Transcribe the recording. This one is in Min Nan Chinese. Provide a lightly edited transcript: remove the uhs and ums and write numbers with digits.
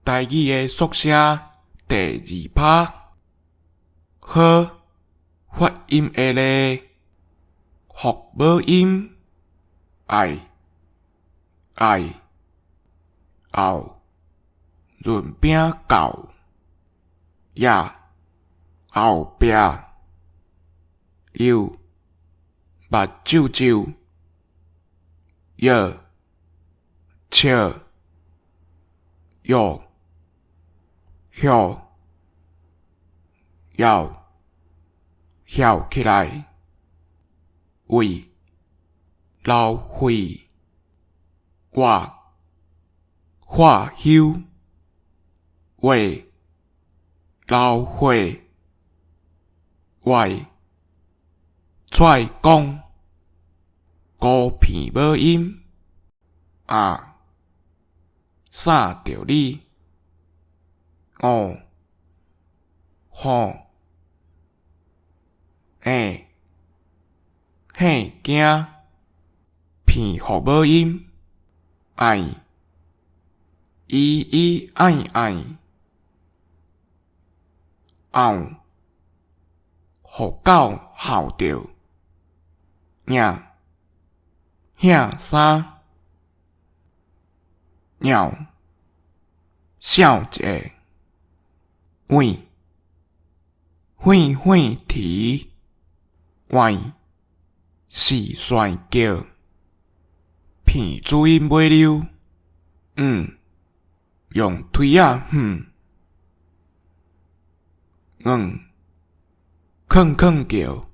台語的縮寫第二拍，號發音的咧，復母音，愛愛後潤餅到也後壁又目睭睭藥笑藥葉枵翹起來位流血活化休話流血歪踹講孤鼻母音啊啥著你哦吼欸嘿驚鼻復母音愛咿咿愛愛後予狗吼著影向衫尿痟一下位火火啼歪蟋蟀叫鼻子音尾溜嗯用推仔哼嗯吭吭叫。